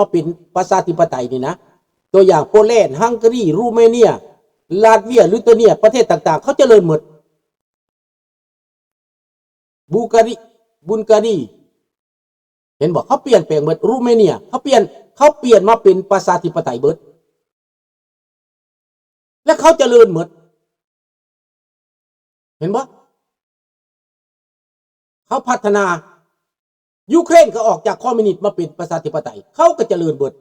ມາເປັນປະຊາທິປະໄຕນີ້ນະ ຕົວຢ່າງໂປແລນ, ຮັງກາຣີ, ຣູເມເນຍ, ລາດເວຍ, ລິດໂທເນຍ, ປະເທດຕ່າງໆ ເຂົາຈະເລີນໝົດ. ບູກາຣີ, ບຸນກາຣີ ເຫັນບໍ່? ເຂົາປ່ຽນແປງເໝິດ. ຣູເມເນຍ ເຂົາປ່ຽນ, ເຂົາປ່ຽນມາເປັນປະຊາທິປະໄຕເໝິດ ແລະເຂົາຈະເລີນໝົດ. ເຫັນບໍ່? ເຂົາພັດທະນາ. ຢູເຄຣນກໍອອກຈາກຄອມມິວນິດມາເປັນປະຊາທິປະໄຕ ເຂົາກໍຈະເລີນເໝິດ.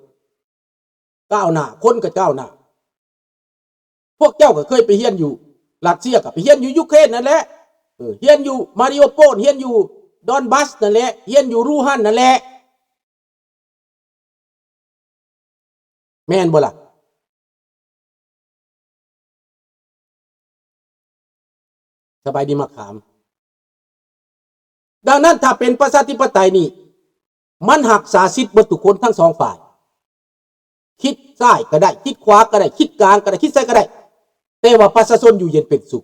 ກ້າວໜ້າ, ຄົນກໍກ້າວໜ້າ. ພວກເຈົ້າກໍເຄີຍໄປຮຽນຢູ່ຣັດເຊຍ, ກໍໄປຮຽນຢູ່ຢູເຄຣນນັ້ນແຫຼະ, ເອີ, ຮຽນຢູ່ມາຣິໂອໂປນ, ຮຽນຢູ່ດອນບັສນັ້ນແຫຼະ, ຮຽນຢູ່ຣູຮັນນັ້ນແຫຼະ, ແມ່ນບໍ່ລະ? ສະບາຍດີມາຂາມ. ດັ່ງນັ້ນ ຖ້າເປັນປະຊາທິປະໄຕນີ້ ມັນຮັກສາສິດເບິດທຸກຄົນທັງສອງຝ່າຍ. ຄິດຊ້າຍກໍໄດ້, ຄິດຂວາກໍໄດ້, ຄິດກາງກໍໄດ້, ຄິດໃສກໍໄດ້, ແຕ່ວ່າປະຊາຊົນຢູ່ເຢັນເປັນສຸກ,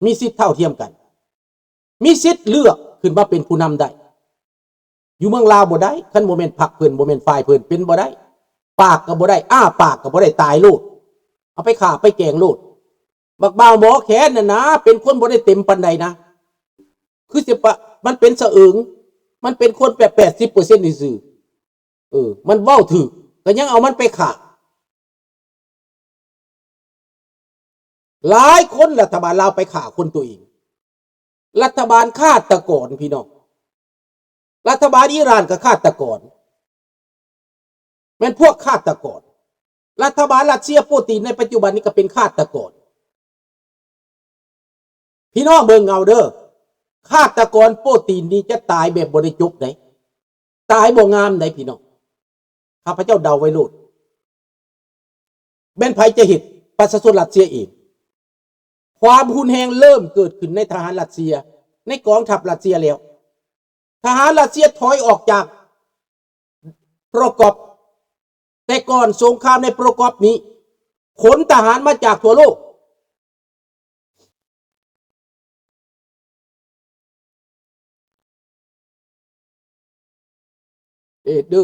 ມີສິດເທົ່າທຽມກັນ, ມີສິດເລືອກຂຶ້ນມາເປັນຜູ້ນຳໄດ້. ຢູ່ເມືອງລາວບໍ່ໄດ້, ຄັນບໍ່ແມ່ນພັກເພິ່ນ, ບໍ່ແມ່ນຝ່າຍເພິ່ນ, ເປັນບໍ່ໄດ້. ປາກກໍບໍ່ໄດ້, ອ້າປາກກໍບໍ່ໄດ້, ຕາຍໂລດ, ເອົາໄປຂ້າໄປແກງໂລດ. ບັກບ່າວໝໍແຂນນັ້ນນະ ເປັນຄົນບໍ່ໄດ້ເຕັມປານໃດນະ, ຄືຊິປະ, ມັນເປັນສະເອີງ, ມັນເປັນຄົນແບບແປດສິບເປີເຊັນຊື່ໆ. ເອີ, ມັນເວົ້າຖືກ, ກໍຍັງເອົາມັນໄປຂ້າ. ຫຼາຍຄົນລັດຖະບານລາວໄປຂ້າຄົນຕົວເອງ. ລັດຖະບານຄາດຕະກອນ ພີ່ນ້ອງ. ລັດຖະບານອີຣານກໍຄາດຕະກອນ, ແມ່ນພວກຄາດຕະກອນ. ລັດຖະບານຣັດເຊຍ ປູຕິນ ໃນປັດຈຸບັນນີ້ກໍເປັນຄາດຕະກອນ. ພີ່ນ້ອງເບິ່ງເອົາເດີ້, ຄາດຕະກອນປູຕິນນີ້ຈະຕາຍແບບບໍ່ໄດ້ຈົບໃດ, ຕາຍບໍ່ງາມໃດພີ່ນ້ອງ. ຂ້າພະເຈົ້າເດົາໄວ້ໂລດ. ແມ່ນໃຜຈະເຮັດ? ປະຊາຊົນຣັດເຊຍເອງ. ຄວາມຮຸນແຮງເລີ່ມເກີດຂຶ້ນໃນທະຫານຣັດເຊຍ, ໃນກອງທັບຣັດເຊຍແລ້ວ. ທະຫານຣັດເຊຍຖອຍອອກຈາກໂປຣກອບ. ແຕ່ກ່ອນສົງຄາມໃນໂປຣກອບນີ້ ຂົນທະຫານມາຈາກທົ່ວໂລກ. ເອເດີ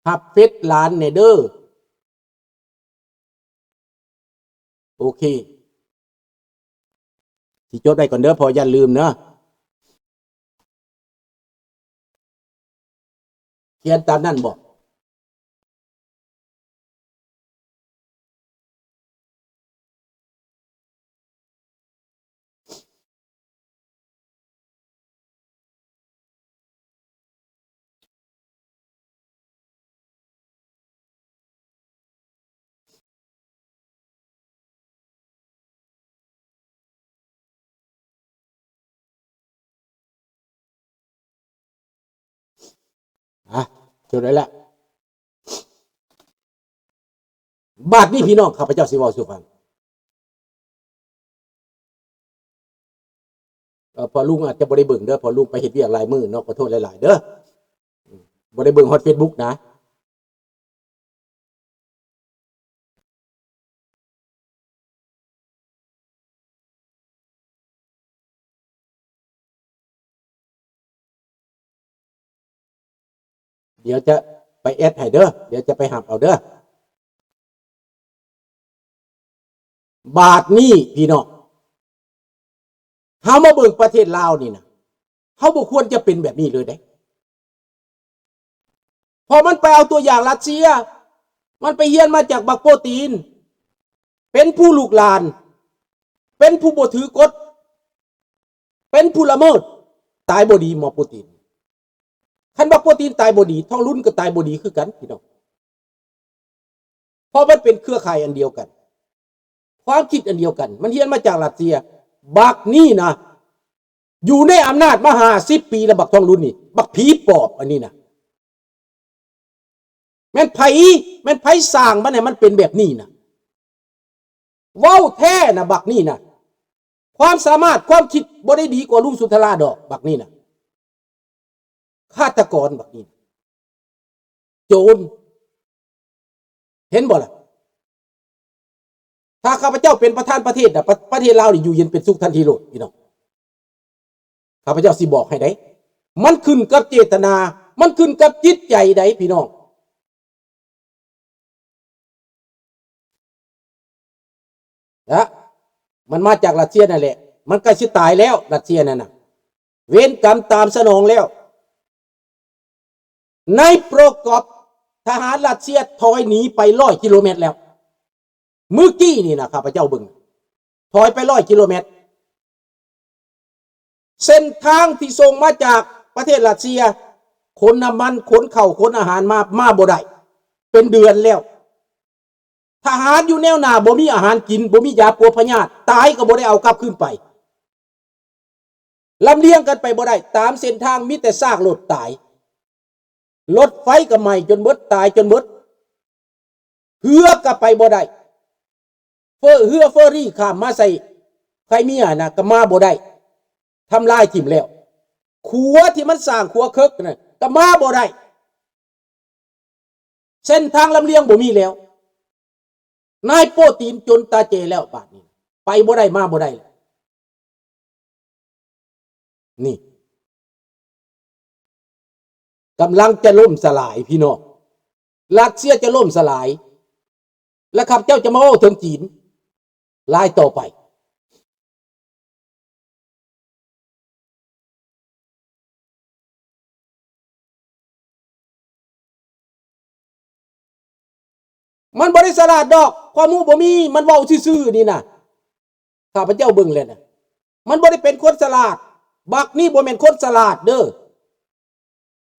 ຮັບເຟສຫຼານແດ່ເດີ. ໂອເຄ ຊິຈົດໄວ້ກ່ອນເດີ ເພາະຢ້ານລືມເດີ. ຂຽນຕາມນັ້ນບໍ? ອ່ະ ຈົດໄດ້ລະ. ບາດນີ້ພີ່ນ້ອງ ຂ້າພະເຈົ້າຊິເວົ້າສູ່ຟັງ. ເອີ ພໍ່ລຸງອາດຈະບໍ່ໄດ້ເບິ່ງເດີ ພໍ່ລຸງໄປເຮັດວຽກຫຼາຍມື້ເນາະ, ຂໍໂທດຫຼາຍໆເດີ. ບໍ່ໄດ້ເບິ່ງຮອດເຟສບຸກນະ. ດຽວຈະໄປແອັດໃຫ້ເດີ, ດຽວຈະໄປຮັບເອົາເດີ. ບາດນີ້ພີ່ນ້ອງ ເຮົາມາເບິ່ງປະເທດລາວນີ້ນະ, ເຮົາບໍ່ຄວນຈະເປັນແບບນີ້ເລີຍເດ້. ເພາະມັນໄປເອົາຕົວຢ່າງຣັດເຊຍ, ມັນໄປຮຽນມາຈາກບັກໂປຕີນ, ເປັນຜູ້ລຸກລານ, ເປັນຜູ້ບໍ່ຖືກົດ, ເປັນຜູ້ລະເມີດ, ຕາຍບໍ່ດີໝໍໂປຕີນ. ຄັນບັກໂປຕີນຕາຍບໍ່ດີ, ທອງລຸນກໍຕາຍບໍ່ດີຄືກັນ ພີ່ນ້ອງ. ເພາະມັນເປັນເຄືອຂ່າຍອັນດຽວກັນ, ຄວາມຄິດອັນດຽວກັນ, ມັນຮຽນມາຈາກຣັດເຊຍ. ບັກນີ້ນະ ຢູ່ໃນອຳນາດມາຫ້າສິບປີແລ້ວ ບັກທອງລຸນນີ້, ບັກຜີປອບອັນນີ້ນະ. ແມ່ນໃຜ, ແມ່ນໃຜສ້າງມັນໃຫ້ມັນເປັນແບບນີ້ນະ? ເວົ້າແທ້ນະ ບັກນີ້ນະ, ຄວາມສາມາດຄວາມຄິດບໍ່ໄດ້ດີກວ່າລຸງສຸນທະລາດອກ ບັກນີ້ນະ. ຄາດຕະກອນບັກນີ້, ໂຈນ. ເຫັນບໍ່ລະ? ຖ້າຂ້າພະເຈົ້າເປັນປະທານປະເທດນະ, ປະ, ປະເທດລາວນີ້ຢູ່ເຢັນເປັນສຸກທັນທີໂລດ ພີ່ນ້ອງ. ຂ້າພະເຈົ້າຊິບອກໃຫ້ໄດ໋. ມັນຂຶ້ນກັບເຈດຕະນາ, ມັນຂຶ້ນກັບຈິດໃຈໃດ໋ ພີ່ນ້ອງ. ນະ ມັນມາຈາກຣັດເຊຍນັ້ນແຫຼະ ມັນໃກ້ຊິຕາຍແລ້ວ ຣັດເຊຍນັ້ນນະ ເວນກຳຕາມສະໜອງແລ້ວ. ໃນໂປຣກອບ ທະຫານຣັດເຊຍຖອຍໜີໄປຮ້ອຍກິໂລແມັດແລ້ວ ມື້ກີ້ນີ້ນະ ຂ້າພະເຈົ້າເບິ່ງ ຖອຍໄປຮ້ອຍກິໂລແມັດ. ເສັ້ນທາງທີ່ສົ່ງມາຈາກປະເທດຣັດເຊຍ ຂົນນ້ຳມັນ ຂົນເຂົ້າ ຂົນອາຫານມາ ມາບໍ່ໄດ້ ເປັນເດືອນແລ້ວ. ທະຫານຢູ່ແນວໜ້າ ບໍ່ມີອາຫານກິນ ບໍ່ມີຢາປົວພະຍາດ ຕາຍກໍບໍ່ໄດ້ເອົາກັບຄືນໄປ. ລຳລຽງກັນໄປບໍ່ໄດ້ ຕາມເສັ້ນທາງມີແຕ່ຊາກລົດຕາຍ ລົດໄຟກໍໄໝ້ຈົນເບິດ ຕາຍຈົນເບິດ ເຮືອກໍໄປບໍ່ໄດ້ ເຟີ ເຮືອເຟີຣີຂ້າມມາໃສ່ໄຄເມຍນະ ກໍມາບໍ່ໄດ້ ທຳລາຍຖິ້ມແລ້ວ ຂົວທີ່ມັນສ້າງ ຂົວເຄິກນັ້ນ ກໍມາບໍ່ໄດ້. ເສັ້ນທາງລຳລຽງບໍ່ມີແລ້ວ ນາຍໂປຕີນຈົນຕາເຈແລ້ວ ບາດນີ້ໄປບໍ່ໄດ້ມາບໍ່ໄດ້ແລ້ວ ນີ້ ກຳລັງຈະລົ້ມສະຫຼາຍພີ່ນ້ອງ ຣັດເຊຍຈະລົ້ມສະຫຼາຍ ແລະ ຂ້າພະເຈົ້າຈະມາເວົ້າເຖິງຈີນລາຍຕໍ່ໄປ. ມັນບໍ່ໄດ້ສະຫຼາດດອກ ຄວາມຮູ້ບໍ່ມີ ມັນເວົ້າຊື່ໆນີ້ນະ ຂ້າພະເຈົ້າເບິ່ງແລ້ວນະ ມັນບໍ່ໄດ້ເປັນຄົນສະຫຼາດ ບັກນີ້ບໍ່ແມ່ນຄົນສະຫຼາດເດີ້.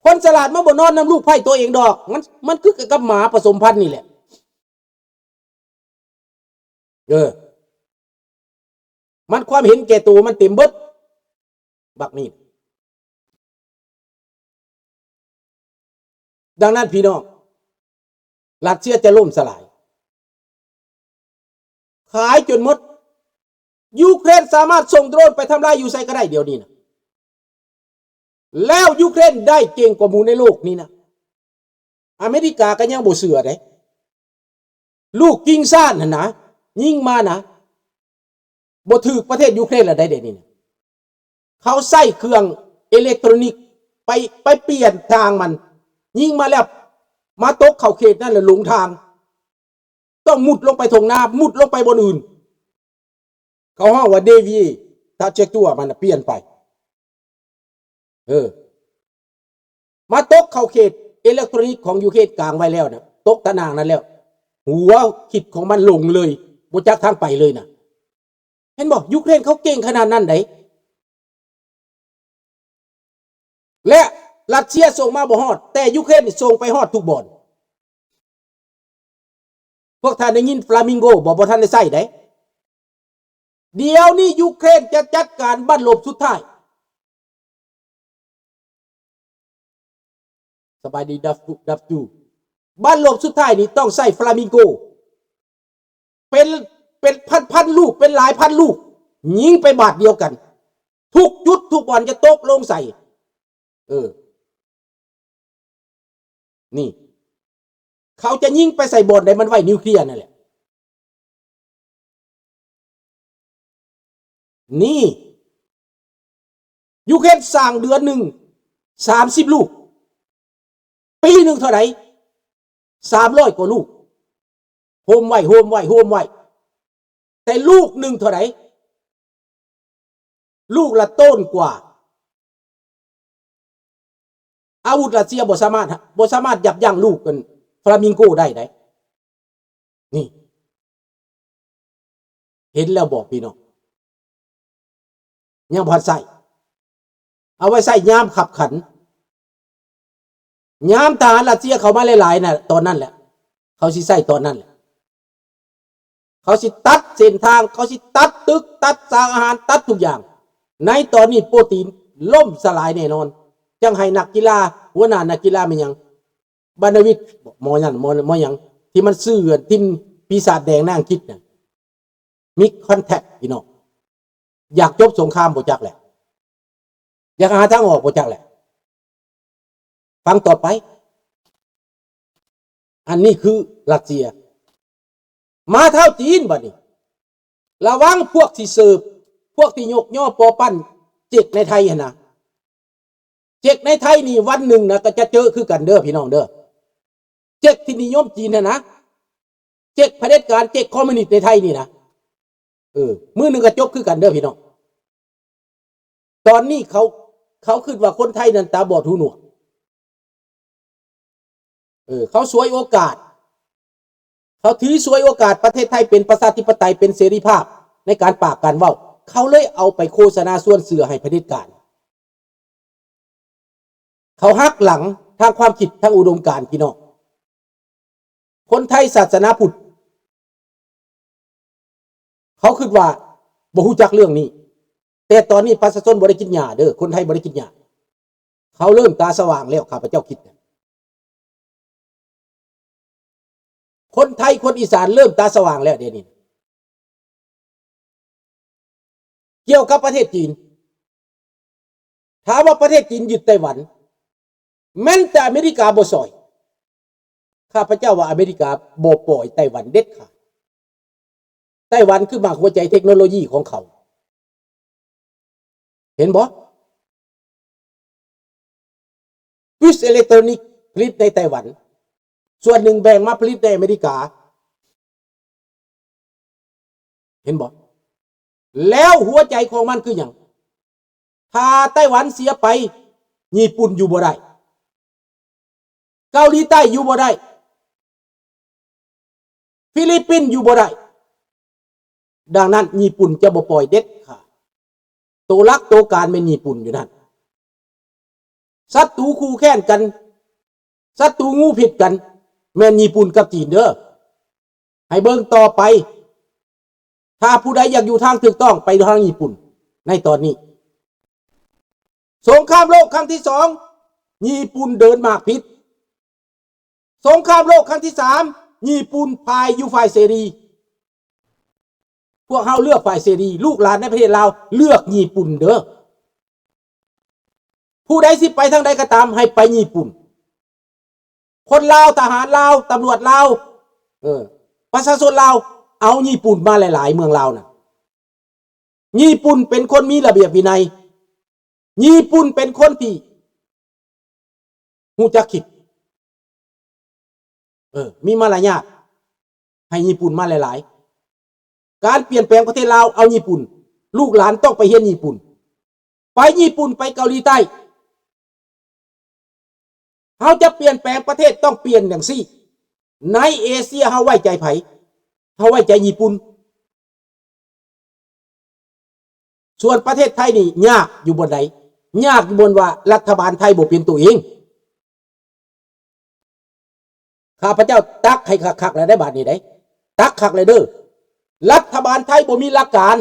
ຄົນສະຫຼາດມັນບໍ່ນອນນຳລູກໃພ້ຕົວເອງດອກ ມັນ ມັນຄືກັນກັບໝາປະສົມພັນນີ້ແຫຼະ ເອີ ມັນຄວາມເຫັນແກ່ໂຕມັນເຕັມເບິດ ບັກນີ້. ດັ່ງນັ້ນພີ່ນ້ອງ ຣັດເຊຍຈະລົ້ມສະຫຼາຍ ຂາຍຈົນໝົດ ຢູເຄຣນສາມາດສົ່ງໂດຣນໄປທຳລາຍຢູ່ໃສກໍໄດ້ດຽວນີ້ນະ ແລ້ວຢູເຄຣນໄດ້ເກັ່ງກວ່າໝູ່ໃນໂລກນີ້ນະ ອາເມລິກາກໍຍັງບໍ່ເຊື່ອເດ້ ລູກຍິງຊານຫັ້ນນະ ຍິງມານະ ບໍ່ຖືກປະເທດຢູເຄຣນລະໄດ໋ ດຽວນີ້ນະ ເຂົາໃຊ້ເຄື່ອງເອເລັກໂຕຣນິກໄປ ໄປປ່ຽນທາງມັນ ຍິງມາແລ້ວ ມາຕົກເຂົ້າເຂດນັ້ນລະຫຼົງທາງ ຕ້ອງມຸດລົງໄປທົ່ງນາ ມຸດລົງໄປບ່ອນອື່ນ ເຂົາຮ້ອງວ່າ ເດວີເອ ທາເຈັກຕົວ ມັນນະປ່ຽນໄປ ເອີ ມາຕົກເຂົ້າເຂດເອເລັກໂຕຣນິກຂອງຢູເຄຣນກາງໄວ້ແລ້ວນະ ຕົກຕາໜ່າງນັ້ນແລ້ວ ຫົວຄິດຂອງມັນຫຼົງເລີຍ ບໍ່ຈັກທາງໄປເລີຍນະ ເຫັນບໍ່? ຢູເຄຣນເຂົາເກັ່ງຂະໜາດນັ້ນໃດ ແລະ ຣັດເຊຍສົ່ງມາບໍ່ຮອດ ແຕ່ຢູເຄຣນນີ້ສົ່ງໄປຮອດທຸກບ່ອນ. ພວກທ່ານໄດ້ຍິນຟລາມິງໂກບໍ່? ບໍ່ທັນໄດ້ໃຊ້ໃດ໋. ດຽວນີ້ຢູເຄຣນຈະຈັດການບັ້ນລົບສຸດທ້າຍ. ສະບາຍດີ ດັບ ດັບ ບັ້ນລົບສຸດທ້າຍນີ້ຕ້ອງໃຊ້ຟລາມິງໂກ ເປັນ ເປັນພັນໆລູກ ເປັນຫຼາຍພັນລູກ ຍິງໄປບາດດຽວກັນ ທຸກຈຸດທຸກບ່ອນຈະຕົກລົງໃສ່. ເອີ ນີ້ ເຂົາຈະຍິງໄປໃສ່ບ່ອນໃດມັນໄວ້ນິວເຄລຍນັ້ນແຫຼະ. ນີ້ ຢູເຄຣນສ້າງເດືອນໜຶ່ງສາມສິບລູກ ປີໜຶ່ງເທົ່າໃດ? ສາມຮ້ອຍກວ່າລູກ ໂຮມໄວ້ ໂຮມໄວ້ ໂຮມໄວ້ ແຕ່ລູກໜຶ່ງເທົ່າໃດ? ລູກລະໂຕນກວ່າ. ອາວຸດຣັດເຊຍບໍ່ສາມາດ ບໍ່ສາມາດຢັບຢັ້ງລູກອັນຟລາມິງໂກໄດ້ໃດ໋. ນີ້ ເຫັນແລ້ວບໍ່ພີ່ນ້ອງ? ຍັງບໍ່ທັນໃຊ້ ເອົາໄວ້ໃຊ້ຍາມຄັບຂັນ ຍາມທະຫານຣັດເຊຍເຂົ້າມາຫຼາຍໆນະ ຕອນນັ້ນແຫຼະ ເຂົາຊິໃຊ້ຕອນນັ້ນແຫຼະ. ເຂົາຊິຕັດເສັ້ນທາງ ເຂົາຊິຕັດຕຶກ ຕັດສາງອາຫານ ຕັດທຸກຢ່າງ. ໃນຕອນນີ້ໂປຕີນລົ້ມສະຫຼາຍແນ່ນອນ ຈັ່ງໃຫ້ນັກກິລາ ຫົວໜ້ານັກກິລາແມ່ນຫຍັງ ບານາວິດ ໝໍຫຍັງ ໝໍ ໝໍຫຍັງ ທີ່ມັນຊື້ທີມປີສາດແດງໃນອັງກິດນະ ມີຄອນແທັກ ພີ່ນ້ອງ ຢາກຈົບສົງຄາມບໍ່ຈັກແຫຼະ ຢາກຫາທາງອອກບໍ່ຈັກແຫຼະ. ຟັງຕໍ່ໄປ ອັນນີ້ຄືຣັດເຊຍ. ມາເທົ່າຈີນບັດນີ້ ລະວັງພວກທີ່ເສີບ ພວກທີ່ຍົກຍໍປໍປັ້ນເຈັກໃນໄທຫັ້ນນະ. ເຈັກໃນໄທນີ້ວັນໜຶ່ງນະ ກໍຈະເຈີຄືກັນເດີພີ່ນ້ອງເດີ. ເຈັກທີ່ນິຍົມຈີນຫັ້ນນະ ເຈັກຜະເດັດການ ເຈັກຄອມມູນິດໃນໄທນີ້ນະ ເອີ ມື້ໜຶ່ງກໍຈົບຄືກັນເດີພີ່ນ້ອງ. ຕອນນີ້ເຂົາ ເຂົາຄິດວ່າຄົນໄທນັ້ນຕາບອດຫູໜວກ. ເອີ ເຂົາສວຍໂອກາດ ເຂົາຖືສວຍໂອກາດ ປະເທດໄທເປັນປະຊາທິປະໄຕ ເປັນເສລີພາບໃນການປາກການເວົ້າ ເຂົາເລີຍເອົາໄປໂຄສະນາຊວນເຊື່ອໃຫ້ຜະເດັດການ. ເຂົາຫັກຫຼັງທາງຄວາມຄິດ ທາງອຸດົມການ ພີ່ນ້ອງ. ຄົນໄທສາສະໜາພຸດ ເຂົາຄິດວ່າບໍ່ຮູ້ຈັກເລື່ອງນີ້, ແຕ່ຕອນນີ້ປະຊາຊົນບໍ່ໄດ້ກິນຫຍ້າເດີ, ຄົນໄທບໍ່ໄດ້ກິນຫຍ້າ. ເຂົາເລີ່ມຕາສະຫວ່າງແລ້ວ, ຂ້າພະເຈົ້າຄິດນະ. ຄົນໄທ ຄົນອີສານເລີ່ມຕາສະຫວ່າງແລ້ວດຽວນີ້. ກ່ຽວກັບປະເທດຈີນ, ຖ້າວ່າປະເທດຈີນຍຶດໄຕ້ຫວັນ, ແມ່ນແຕ່ອາເມລິກາບໍ່ຊ່ອຍ, ຂ້າພະເຈົ້າວ່າອາເມລິກາບໍ່ປ່ອຍໄຕ້ຫວັນເດັດຂາດ. ໄຕ້ຫວັນຄືໝາກຫົວໃຈເທັກໂນໂລຢີຂອງເຂົາ. ເຫັນບໍ່? ປືນເອເລັກໂຕຣນິກຜະລິດໃນໄຕ້ຫວັນ, ສ່ວນໜຶ່ງແບ່ງມາຜະລິດໃນອາເມລິກາ. ເຫັນບໍ່? ແລ້ວຫົວໃຈຂອງມັນຄືຫຍັງ? ຖ້າໄຕ້ຫວັນເສຍໄປ, ຍີ່ປຸ່ນຢູ່ບໍ່ໄດ້, ເກົາຫຼີໃຕ້ຢູ່ບໍ່ໄດ້, ຟີລິບປິນຢູ່ບໍ່ໄດ້. ດັ່ງນັ້ນ, ຍີ່ປຸ່ນຈະບໍ່ປ່ອຍເດັດຂາດ. ໂຕຫຼັກໂຕການແມ່ນຍີ່ປຸ່ນຢູ່ນັ້ນ. ສັດຕູຄູ່ແຄ້ນກັນ, ສັດຕູງູພິດກັນ, ແມ່ນຍີ່ປຸ່ນກັບຈີນເດີ. ໃຫ້ເບິ່ງຕໍ່ໄປ, ຖ້າຜູ້ໃດຢາກຢູ່ທາງຖືກຕ້ອງ, ໄປທາງຍີ່ປຸ່ນໃນຕອນນີ້. ສົງຄາມໂລກຄັ້ງທີສອງ, ຍີ່ປຸ່ນເດີນໝາກຜິດ. ສົງຄາມໂລກຄັ້ງທີສາມ, ຍີ່ປຸ່ນພາຍຢູ່ຝ່າຍເສລີ. ພວກເຮົາເລືອກຝ່າຍເສລີ, ລູກຫຼານໃນປະເທດລາວເລືອກຍີ່ປຸ່ນເດີ. ຜູ້ໃດຊິໄປທາງໃດກໍຕາມ, ໃຫ້ໄປຍີ່ປຸ່ນ. ຄົນລາວ, ທະຫານລາວ, ຕຳຫຼວດລາວ, ເອີ, ປະຊາຊົນລາວ, ເອົາຍີ່ປຸ່ນມາຫຼາຍໆ, ເມືອງລາວນະ. ຍີ່ປຸ່ນເປັນຄົນມີລະບຽບວິໄນ, ຍີ່ປຸ່ນເປັນຄົນທີ່ຮູ້ຈັກຄິດ, ເອີ, ມີມາລະຍາດ, ໃຫ້ຍີ່ປຸ່ນມາຫຼາຍໆ. ການປ່ຽນແປງປະເທດລາວເອົາຍີ່ປຸ່ນ, ລູກຫຼານຕ້ອງໄປຮຽນຍີ່ປຸ່ນ, ໄປຍີ່ປຸ່ນ, ໄປເກົາຫຼີໃຕ້. ເຮົາຈະປ່ຽນແປງປະເທດຕ້ອງປ່ຽນຈັ່ງຊີ້. ໃນເອເຊຍເຮົາໄວ້ໃຈໃຜ? ເຮົາໄວ້ໃຈຍີ່ປຸ່ນ. ສ່ວນປະເທດໄທນີ້ຍາກຢູ່ບ່ອນໃດ? ຍາກຢູ່ບ່ອນວ່າລັດຖະບານໄທບໍ່ເປັນໂຕເອງ. ຂ້າພະເຈົ້າຕັກໃຫ້ຄັກໆແລ້ວໄດ໋ ບາດນີ້ໄດ໋, ຕັກຄັກແລ້ວເດີ. ລັດຖະບານໄທບໍ່ມີຫຼັກການ,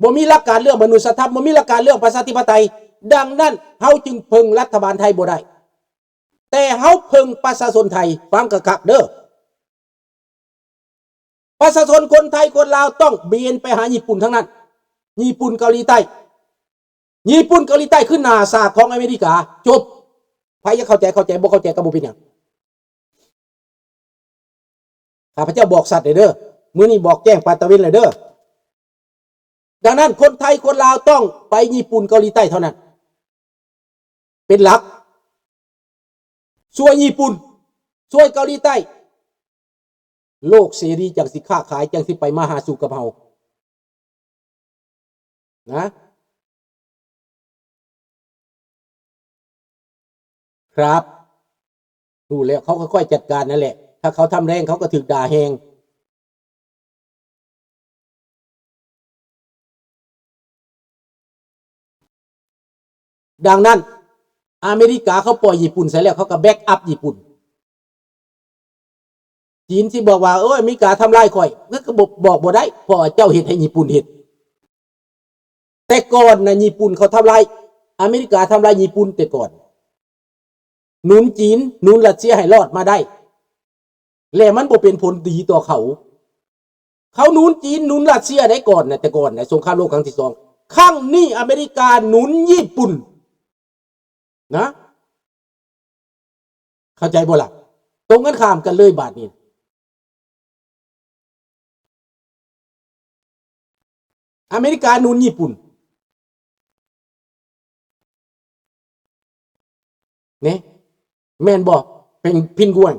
ບໍ່ມີຫຼັກການເລື່ອງມະນຸດສະທຳ, ບໍ່ມີຫຼັກການເລື່ອງປະຊາທິປະໄຕ. ດັ່ງນັ້ນ, ເຮົາຈຶ່ງເພິ່ງລັດຖະບານໄທບໍ່ໄດ້. ແຕ່ເຮົາເພິ່ງປະຊາຊົນໄທ, ຟັງຄັກໆເດີ. ປະຊາຊົນຄົນໄທຄົນລາວຕ້ອງເບນໄປຫາຍີ່ປຸ່ນທັງນັ້ນ. ຍີ່ປຸ່ນເກົາຫຼີໃຕ້. ຍີ່ປຸ່ນເກົາຫຼີໃຕ້ຄືໜ້າສາກຂອງອາເມລິກາ. ຈົບ. ໃຜຢາກເຂົ້າໃຈເຂົ້າໃຈ, ບໍ່ເຂົ້າໃຈກໍບໍ່ເປັນຫຍັງ. ຂ້າພະເຈົ້າບອກຊັດເລີຍເດີ. ມື້ນີ້ບອກແຈ້ງປານຕາເວັນເລີຍເດີ. ດັ່ງນັ້ນ, ຄົນໄທຄົນລາວຕ້ອງໄປຍີ່ປຸ່ນເກົາຫຼີໃຕ້ເທົ່ານັ້ນ ເປັນຫຼັກ. ຊ່ວຍຍີ່ປຸ່ນ, ຊ່ວຍເກົາຫຼີໃຕ້, ໂລກເສລີຈັ່ງຊິຄ້າຂາຍ, ຈັ່ງຊິໄປມາຫາສູ່ກັບເຮົານະ. ຄັບ, ຮູ້ແລ້ວ, ເຂົາຄ່ອຍໆຈັດການນັ້ນແຫຼະ. ຖ້າເຂົາທຳແຮງ, ເຂົາກໍຖືກດ່າແຮງ. ດັ່ງນັ້ນ, ອາເມລິກາເຂົາປ່ອຍຍີ່ປຸ່ນໃສ່ແລ້ວ, ເຂົາກໍແບັກອັບຍີ່ປຸ່ນ. ຈີນຊິບອກວ່າ, ໂອ້ຍ, ອາເມລິກາທຳລາຍຂ້ອຍ, ກໍບອກ, ບອກບໍ່ໄດ້, ເພາະວ່າເຈົ້າເຮັດໃຫ້ຍີ່ປຸ່ນເຮັດ. ແຕ່ກ່ອນນະ, ຍີ່ປຸ່ນເຂົາທຳລາຍ, ອາເມລິກາທຳລາຍຍີ່ປຸ່ນແຕ່ກ່ອນ. ໜູນຈີນ, ໜູນຣັດເຊຍໃຫ້ລອດມາໄດ້ ແລະ ມັນບໍ່ເປັນຜົນດີຕໍ່ເຂົາ. ເຂົາໜູນຈີນ, ໜູນຣັດເຊຍໄດ້ກ່ອນນະ, ແຕ່ກ່ອນນະ, ສົງຄາມໂລກຄັ້ງທີສອງ. ຄັ້ງນີ້ອາເມລິກາໜູນຍີ່ປຸ່ນນະ. ເຂົ້າໃຈບໍ່ລະ? ຕົງກັນຂ້າມກັນເລີຍບາດນີ້. ອາເມລິກາໜູນຍີ່ປຸ່ນ ເນ ແມ່ນບໍ່? ເປັນພິນກວງ